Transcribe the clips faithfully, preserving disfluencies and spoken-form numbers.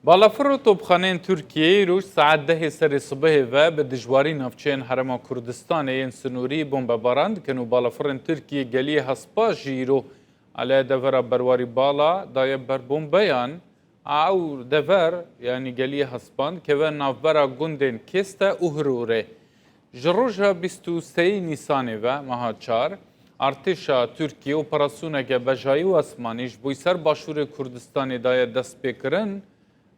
Balafir û topxaneyên Tirkiyeyê îroj saet dehê serê sibehê ve bi dijwarî navçeyên Herêma Kurdistanê yên sinûrî bombebaran dikin û balafirên Tirkiyê geliyê hespa jî îro aleyê devera Berwarî Bala daye ber bombeyan. Ew dever, yanî geliyê hespan, dikeve navbera gundên Kêste û Hirûrê. Ji roja bîst û sêyî Nîsanê ve, meha çar, artêşa Tirkiyê operasyoneke bejayî û esmanî ji bo ser başûrê Kurdistanê daye destpêkirin,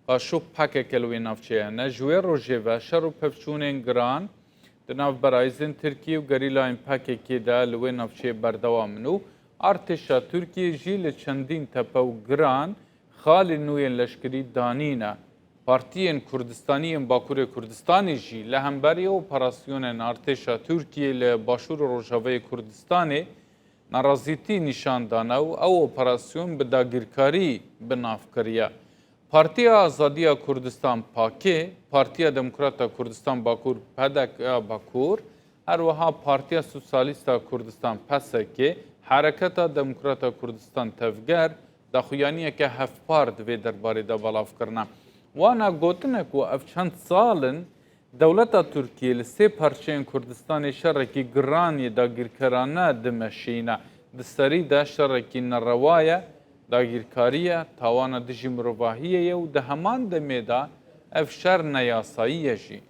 qaşo P K K li wê navçeyê hene. Ji wê rojê ve şer û pevçûnên giran di navbera hêzên Tirkiyê û gerîlayên P K K de li wê navçeyê berdewam in û artêşa Tirkiyê jî li çendîn tepe û giran xalên nû yên leşkerî danîne. Partiyên Kurdistanî yên Bakurê Kurdistanê jî li hemberî operasyonên artêşa Tirkiyê li Başûr û Rojavayê Kurdistanê nerazîtî nîşan dane û ew operasyon bi dagîrkarî bi nav kiriye. Partiya Azadiya Kurdistan, PAKê, Partiya Demokrata Kurdistan Bakur, P D K Bakur, her wiha Partiya Sosyalîsta Kurdistan, P S K, Hereketa Demokrata Kurdistan, Tevger, daxuyaniyeke hevpar di vê derbarê de belav kirine. Wana gotine ku ev çend sal in dewleta Tirkiyê li sê parçeyên Kurdistanê şerekî giran yê dagîrkerane dimeşîne. Di serî de şerekî nerewa ye, dagîrkarî ye, tawana dijî mirovahiyê ye û di heman demê de ev şer neyasayî ye jî.